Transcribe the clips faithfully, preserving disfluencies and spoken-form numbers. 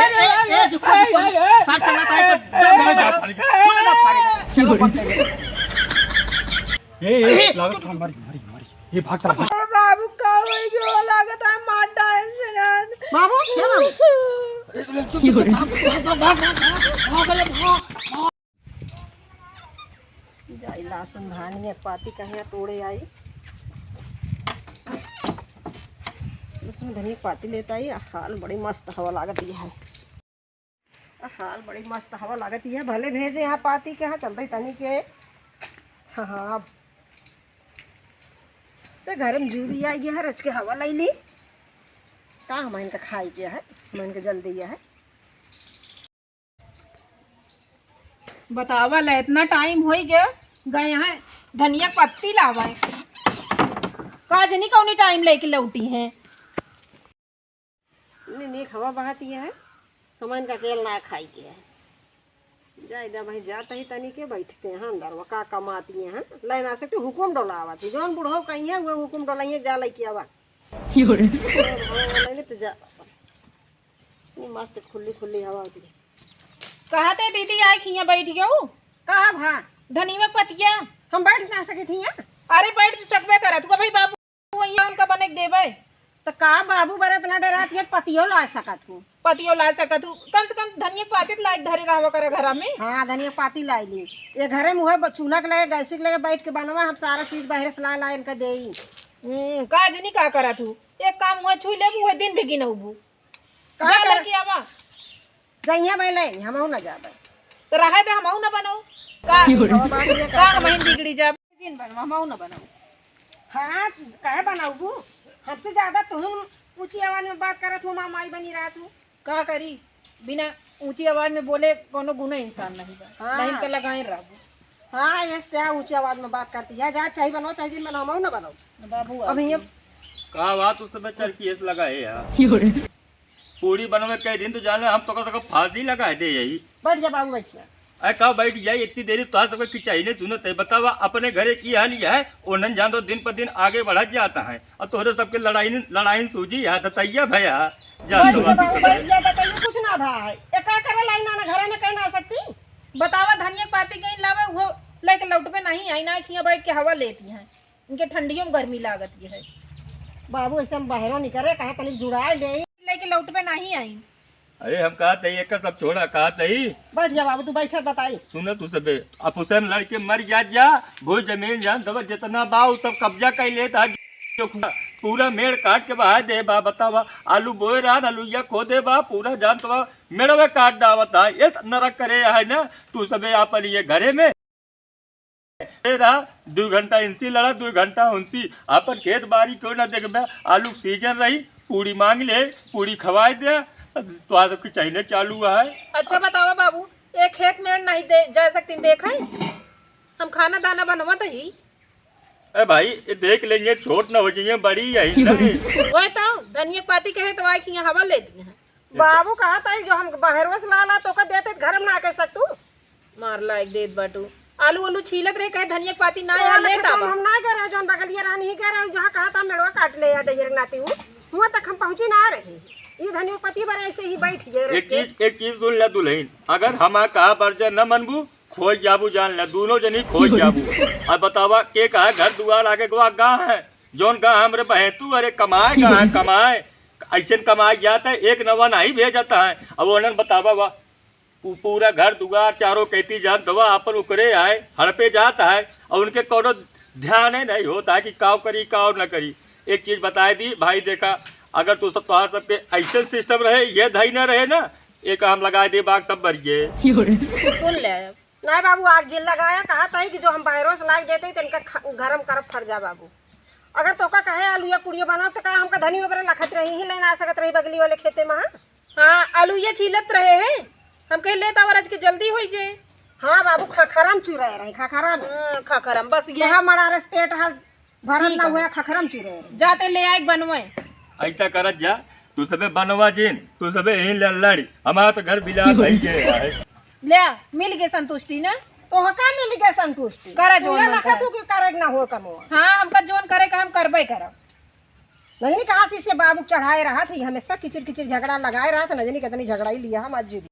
ए, ए, जुकरा, जुकरा। साथ चला था, तो दम नहीं बात मारेगा। मारेगा। चलो, बंद कर दे। ए, ए, अरे, लागत है, मारी, मारी, मारी। ए, भाग, चला, भाग। अरे बाबू, का होई गयो? लागत है, मार डाल से। बाबू, क्या बाबू? जाई लहसुन धनिया के पाती कहे तोड़े आई। लहसुन धनिया के पाती लेत आई, हाल बड़ी मस्त हवा लागत है। हाल बड़ी मस्त हवा लागत है, भले भेजे यहाँ पाती के यहाँ चलते तनी के। हाँ, से घर में जू भी आई है, रच के हवा लाई ली। का हम इनका खाई के है, हम इनका जल्दी है। बतावा ले, इतना टाइम होई गया, गए हैं धनिया के पत्ती लावे। का जनी कौनी टाइम लेके लौटी हैं। नहीं, नहीं, हवा बहाती है, हम इनका अकेल ना खाई के है। जाए दे भाई, जात ही तनी के बैठते हैं अंदर, वो का कमाती हैं, ले ना सकते, हुकुम डोलावत है। जौन बुढ़ऊ कहीं है, वो हुकुम डोलाइए, जा लइके आवा। यो रे। नहीं तो जा। ये मस्त खुली खुली हवा होती है। कहा थे दीदी आए खिया बैठ गयो? कहा भा? धनिया के पतिया। हम बैठ ना सके थी यहाँ? अरे बैठ तो सकबे करत, तू भाई बाबू वही उनका बने के देबे। तो का बाबू बरे इतना डरात है, पतियो ला सकत हूँ। पतियो ला सकत हूँ, कम से कम धनिया के पाती तो लाइक धरे रहवा करे घरा में। हाँ, धनिया के पाती लाई ली। ये घरे में हुए ब-, चूल्हा के लगे, गैस के लगे बैठ के बनवा, हम सारा चीज बाहर से ला ला इनका देई। हम्म, का जनी का करत हूँ? एक काम हुआ छुई लेबू, वह दिन भी गिनौबू। का जा कर- लड़की आवा। जइया भाई ले, हमहू ना जाबे। तो रहे दे, हमहू ना बनाऊ। का? बाबा, ये का का हम ही बिगड़ी जाब? दिन बनवा, हमहू ना बनाऊ। हाँ, काहे बनाऊ? हमसे ज्यादा तुम ऊंची आवाज में बात करत हो, माँ माई बनी रहत हो। का करी? बिना ऊंची आवाज में बोले कोनो गुना इंसान नहीं बा। हाँ। नहीं तो लगाए रहबो। हाँ, ये क्या ऊंची आवाज में बात करती है? जा चाय बनाओ, चाय दिन बनाओ, हमहू ना बनाओ। बाबू अब ये का बात उस समय चरखी ऐसे लगा है यार? पूड़ी बनवे कह दिन तो जाने हम तो का फांसी लगा दे यही। बैठ जा बाबू, बैठ जा। अरे का बैठ जाई, इतनी देरी तोहार सबके किचाई ने सुनत है। बतावा, अपने घरे की हाल यह है, ओनन जान दो दिन पर दिन आगे बढ़त जाता है। और तोहरे सबके लड़ाई, लड़ाई सूझी है, दतैया भया। जा बैठ तो जा बाबू, बैठ जा, दतैया कुछ ना भा है। ए का करे लाई ना, ना घरे में कह ना सकती। बतावा, धनिया के पाती कहीं लावे, वो लेके लौटबे नहीं आई ना, खिया बैठ के हवा लेती हैं। इनके ठंडियों में गर्मी लागत ये है। बाबू, ऐसे हम बाहरों निकले, कहा तनिक जुड़ाए ले। लेके लौटबे नहीं आई। अरे हम कहत हई, एकर सब छोड़ा, कहत हई। बैठ जा बाबू, तू बैठत बताई। सुन तू सबे, अब उसे में लड़के मर जात जा, भूई जमीन जान तब जितना बा, उ सब कब्जा कर लेत आज। पूरा मेड़ काट के बहा दे बा, बतावा, आलू बोए रहा, आलूया खो दे बा, पूरा जान तब मेड़वे काट डावत है। ये सब नरक करे है ना, तू सबे आपन ये घरे में। ए रहा, दू घंटा इनसी लड़ा, दू घंटा उनसी। आपन खेत बारी क्यों ना देखबे? आलू के सीजन रही, पूड़ी मांग ले, पूड़ी खवाए दे। तो आज की चाइना चालू है। अच्छा बतावा बाबू, एक खेत में नहीं दे, जा सकती देखे? हम खाना दाना बनवत ही। ए भाई, ये देख लेंगे, छोट ना हो जाइए, बड़ी यही नहीं। वह तो धनिया पाती कहे तो आए कि यहाँ हवा लेती हैं। बाबू कहत है, जो हम बहरवा से ला ला, तो का देते घर में ना कह सकतू। मार लायक देत बाटू। आलू उलू छीलत रहे, कहे धनिया के पाती ना तो आया, वाला लेत खेतवा में आवा। हम ना गए रहे, जौन बगलिया रहनी ही गए रहे, जहाँ कहा था मेड़वा काट ले आ, दैयर नाती हूँ, हुआं तक हम पहुँची ना रहे। ये धनिया के पत्ती बरे ऐसे ही बैठ गए एक रख के। चीज, एक चीज सुन ले दुल्हन, अगर हमार कहा बरजा न मनबू, खोज जाबू जान ले, दोनों जनी खोज जाबू। अब बतावा के कहा घर दुआर आगे गवा गा है, जौन गा हमरे बहेतू, अरे कमाए गा है, कमाए, ऐसे कमाए जाता है, एक नवा नहीं भेजता है। अब उन्हें बतावा वा, उ पूरा घर दुआर चारों कहती जान दवा अपन उकरे आए, हड़पे जात है, और उनके कोनो ध्यान ही नहीं होता है कि काव करी, काव न करी। एक चीज बताए दी भाई, देखा, अगर तू सब, तोहार सबके ऐसे सिस्टम रहे, ये धई न रहे ना, एक हम लगाए दे बाग सब मर गए। सुन ले, नहीं बाबू, आग जिन लगाया, कहा था कि जो हम बाहरों से लाई देते, तो इनका ख-, गरम करब फर जा बाबू। अगर तोका कहे आलू या पूड़िया बनाओ, तो का हमका धनी में बरे लखत रही ही, लेना आ सकत रही बगली वाले खेते में, हाँ? हाँ, आलूया छीलत रहे हैं। हम कहे, "ले तावर आज के जल्दी होई जे।" हाँ बाबू, खखरम चुराए रहे, खखरम। हाँ, खखरम, बस ये। यहाँ मड़ारस पेट हाथ भरत ठीक ना है। हुआ, खखरम चुराए रहे। जाते ले आए बनवाए। ऐसा करत जा, तू सबे बनवा जिन, तू सबे यहीं लड़ लड़ी। हमारा तो घर बिला भाई ये है। ले, मिल गए संतुष्टि ना? तो का मिल गए संतुष्टि? करा जोन तुझे मन लखा करा। तू के करे ना हो कमवा। हाँ, हमका जोन करे का हम करबे करब। नहीं, नहीं, कहाँ से इसे बाबू चढ़ाए रहत है, हमेशा किचिर किचिर झगड़ा लगाए रहत है, न जानी कितनी झगड़ाई लिया हम आज भी।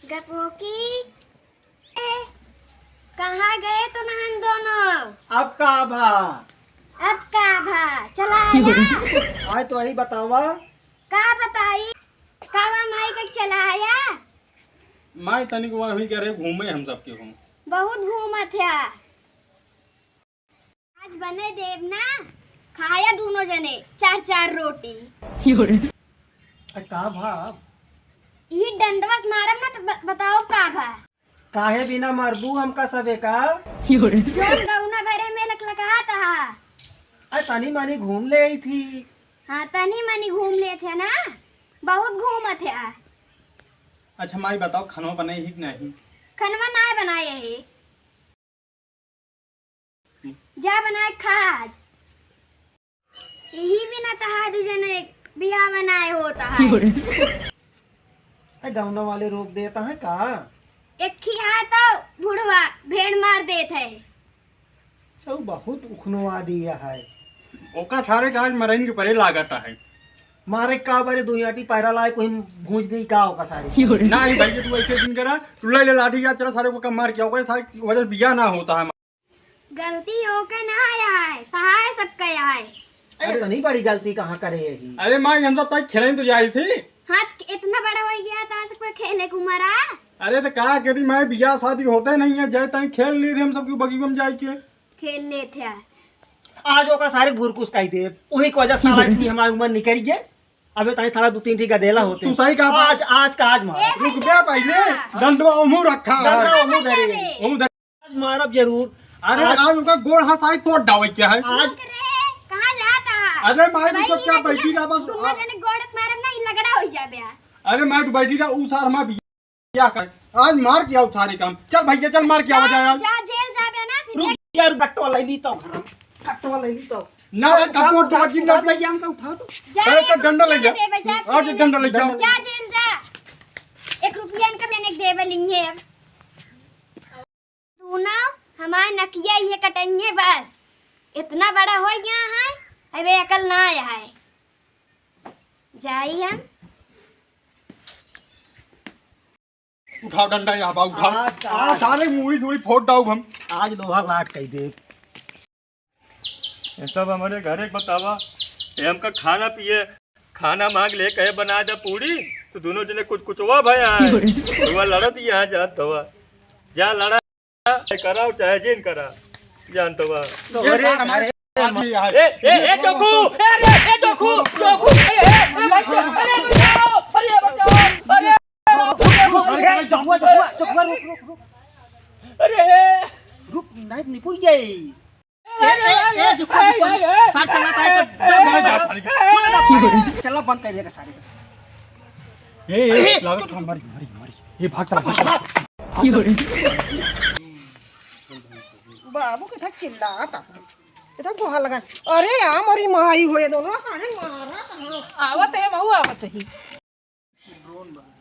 गपोकी, ए, कहाँ गए तो नहन दोनों? अब का भा? अब का भा? चला आया। आए तो यही बतावा। का बताई? का बा माई के चला आया? माई तनिक वही करे घूमे हम सबके हूँ। बहुत घूमत है। आज बने देब ना, खाया दोनों जने चार चार रोटी। अरे का भा? ई डंडवा से मारब ना तो ब-, बताओ का भा? काहे बिना मारबू हमका सबे का? जोन गौना भरे में लकलकात हा। अरे तनी मनी घूम ले आई थी। हाँ, तनी मनी घूम ले थे ना, बहुत घूमत है। अच्छा माई बताओ, खानवा बनाई ही कि नहीं? खानवा ना बनाए है। जा बनाए खा आज। यही बिना तहार दू जने बियाह बनाए होता है। ए, गौना वाले रोक देता है का? एक ही हाथ तो बुढ़वा भेड़ मार देत है। चौ बहुत उखनवा दिया है। ओका सारे का आज मरइन के परे लागत है। मारे का बरे दुई आटी पैरा लाए कोई भूंज दे का ओका सारे। नहीं भाई, तू ऐसे दिन करा, तू ले ले लाठी या चला सारे को कम मार के आओ, सारे वजह से बियाह ना होता है। गलती ओके ना आया है, तहार सबका आया है। अरे, इतनी बड़ी गलती कहाँ करे यही? अरे माँ, हम सब तक खेले तो जाई थी। हाँ, त इतना बड़ा हो गया था, सबका खेले के उम्र आ। अरे, तो का करी माँ, बियाह शादी होते नहीं है, जाए ताई खेल ली थे हम सब क्यों बगीचा में जाए के। खेल ले थे। आज ओका सारे भुरकुस कही दे, वही की वजह से साला इतनी हमारी उम्र निकल गई। अबे ताई साला दो तीन ठी गदेला होते। तू सही कहा। आज, आज का आज मार। ए, रुक जा पहले, डंडवा ओमू रखा है। डंडवा ओमू धरे। ओमू धरे। आज मारब जरूर। अरे आज आज उनका गोड़ हाथ सारे तोड़ डावे क्या है? आज कहाँ जाता है? अरे माई, तू तो क्या बैठी रहा बस। तुम जने गोड़ मारब ना, ई लगड़ा हो जाबे। अरे माई, तू बैठी रहा, ऊ सार हमार बियाह कर। आज मार के आओ सारे काम। चल भैया, चल मार के आओ जा यार। जा जेल जाबे ना फिर। रुक यार, कटवा ले ली तो। कटवा ले ली तो। ना यार, कटवा उठा के ना भैया, हमका उठा तो। जा, अरे तो डंडा ले जा। आज डंडा ले जा। जा जेल जा। एक रुपया इनका मैंने देवे लिंगे अब। दोनों हमार नकिया ये कटेंगे बस। इतना बड़ा हो गया है, अबे अकल ना आया है। जाई हम। उठाओ डंडा यहाँ बा, उठाओ। आज का आज आज। सारे मूड़ी सूड़ी फोड़ डाउब हम। आज लोहा लाट कही दे। ये सब हमरे घरे के बतावा, ये हमका खाना पिए, खाना मांग ले, कहे बना दे पूड़ी, तो दोनों जने कुछ कुचवा भया है। हुआ लड़त यहाँ जात हवा, जा लड़ा, कराओ चाहे जिन करा, जानत हवा। तो ये अरे, सार हमारे अरे, आदमी यहाँ ए, ए, ए, चोकू, ए, अरे, ए, चोकू, चोकू, अरे, ए, ए, भाई, अरे, बचाओ, अरे, बचाओ, अरे, अरे, चोकुआ, चोकुआ, चोकुआ, रुक, रुक, रुक। अरे, रुक, नाइफ निपुर गई। ए, ए, ए, देखो, देखो, सार चला पाए तो दम है। चला बंद कर देगा सारे। ए, ए, अरे, लागत चुप, चुप, मरी, मरी, मरी। ए, भाग, चला, भाग, चला। बाबू कितना चिल्लाता है, इतना गुहा लगा। अरे, आ मोरी माई हुए दोनों, काहे मारा था? आवत है, महू आवत है।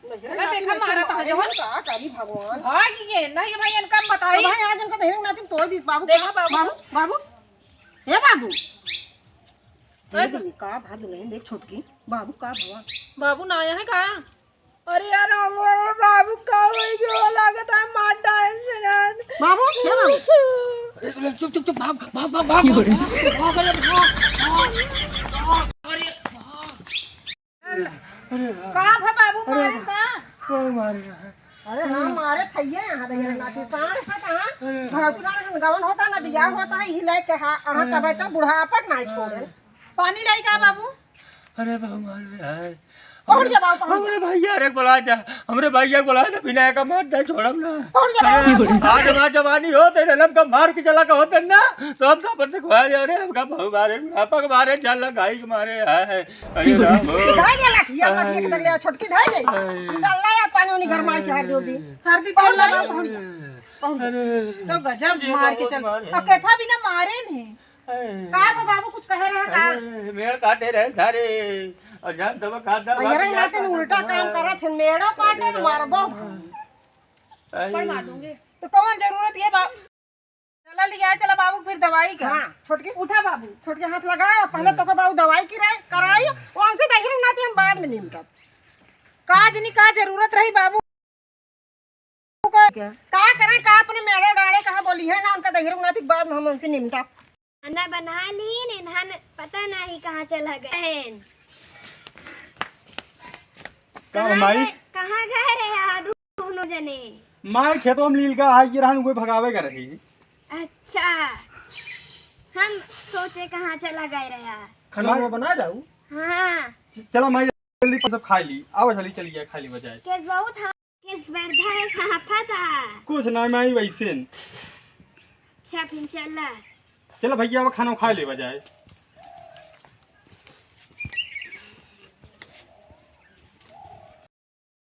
नजर ना देखा, मारा था, जवन। का करी भगवान। भाग गए, नहीं भाई, इनका हम बताई। भाई, आज इनका दहेज नाती तोड़ दी, बाबू। देखा, बाबू। बाबू, बाबू। हे बाबू। ए, ए, दे। का भाग रहे हैं, देख छोटकी। बाबू का भवा? बाबू ना आया है का? अरे यार, हमारे बाबू का होई जो लागत है, मार डाले से यार। बाबू, हे बाबू। ए, चुप, चुप, चुप, भाग, भाग, भाग, भाग, भाग, अरे, भाग। अरे, का भा बाबू, अरे, मारे का? ओ, मारे रहा। अरे हाँ, मारे थैये यहाँ दे रे नाती, साढ़ से कहाँ? अरे। भगतुरा रहन गवन होता ना, बियाह होता है, यही लायक के हाँ, अहाँ अरे। तब तो बुढ़ापा ना छोड़े। पानी लाई का बाबू? अरे बाबू, मारे रहा। कौन जवाब, कौन हमरे भैया रे बोला था, हमरे भैया बोला था, बिना का मार दे, छोड़म ना। कौन जवाब? अरे, आज हमार जवानी होते, रलम का मार के चला का होते ना, तो हम तो अपन से खुआ जा रहे, हमका बहु मारे, बुढ़ापा के मारे, जान लगा, गाई के मारे, हाय, हाय। अरे राम हो। धाय दे लाठिया, लाठिया के दगलिया छोटकी धाय दे। अरे। निकाल ला या पानी उनी घर मार के हर दे दी। हर दी पहुंच पहुंच जा, जा। पहुंच जा, पहुंच जा। अरे। तो गजब अरे मार के बाबू चल। मारे। अब कैथा बिना मारे नहीं। अरे। का बा बाबू कुछ कहे रहा का? अरे, मेड़ काटे रहे सारे। और जान तब खादा अरे, लाठी ना यार, तन उल्टा काम करत है, मेड़ो काटे न मारबो। अरे। पर मार दूंगी। तो कौन जरूरत ये बा-, चल लिया, चला बाबू, फिर दवाई का। हाँ, छोटकी। उठा बाबू। छोटकी हाथ लगा, पहले तो को बाबू दवाई की रहे, कराई, उनसे दहिरो नाती हम बाद में निमटब। का जनी का जरूरत रही बाबू का? का करें, का अपने मेरे डाले कहाँ बोली है ना, उनका दहिरो नाती बाद में हम उनसे निमटब। खाना बना लीन, इन्हन पता नहीं कहाँ चला गए हैं। का कहाँ माई? गए, कहाँ गए रहे आ दू-, दोनों जने? माई खेतवा में लील का, आ, ये रहन उहे भगावे का रही। अच्छा, हम सोचे कहाँ चला गए रहे आ। खाना माई वाना बना जाऊ? हाँ। च-, चला माई, जल्दी सब खा ली, आओ जल्दी चलिए, खा ली बजाए। केस बहुत हाँ। किस बरधा है साफा था? कुछ ना माई, वैसे न। अच्छा, फिर चला। चला भैया, अब खाना खा ले बजाए।